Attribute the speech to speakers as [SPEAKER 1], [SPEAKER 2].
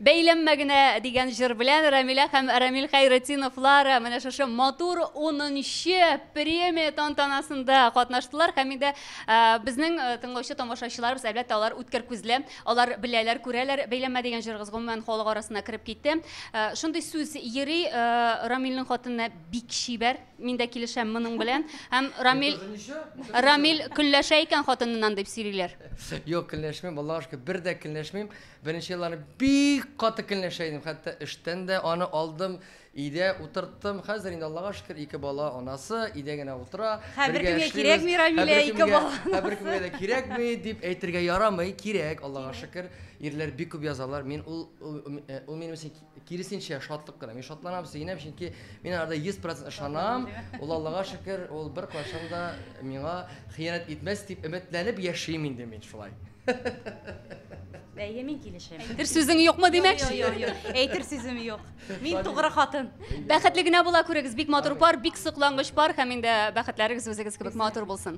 [SPEAKER 1] Бәйләнмә генә дигән җыр белән Рамилә һәм Рамил Хәйретдиновлар менә шушы матур 10нчы премия тантанасында катнаштылар һәм инде безнең тыңлаучы тамашачыларыбыз, әлбәттә, алар үткер күзле, алар беләләр, күрәләр. Бәйләнмә дигән җырыгыз гомумән халык арасына кереп китте. Шундый сүз йөри, Рамилнең хатыны бик чибәр. Мин дә килешәм моның белән. Һәм Рамил Рамил көнләшә икән хатыныннан дип сөйлиләр.
[SPEAKER 2] Юк, көнләшмим, Аллага шөкер, бер дә көнләшмим. Беренче елларны бик каты көнләшә идем, хәтта эштән дә аны алдым, өйдә утырттым. Хәзер инде Аллага шөкер, ике бала анасы, өйдә генә утыра.
[SPEAKER 3] Һәм беркемгә кирәкми, Рамилә, ике бала.
[SPEAKER 2] Һәм беркемгә дә кирәкми дип әйтергә ярамый, кирәк, Аллага шөкер. Ирләр бик күп язалар. Мин ул ул минем өчен киресенчә шатлык кына. Мин шатланам, сөенәм, чөнки мин аңарда 100% ышанам. Ул Аллага шөкер, ул беркайчан да миңа хыянәт итмәс дип өметләнеп яшим инде мин шулай.
[SPEAKER 3] Әйе, мин килешәм.
[SPEAKER 1] Әйтер сүзең юкмы димәкче?
[SPEAKER 3] Юк, юк, юк. Әйтер сүзем юк. Мин тугры хатын.
[SPEAKER 1] Бәхетле генә була күрегез. Бик матур пар, бик соклангыч пар һәм инде бәхетләрегез үзегез кебек матур булсын.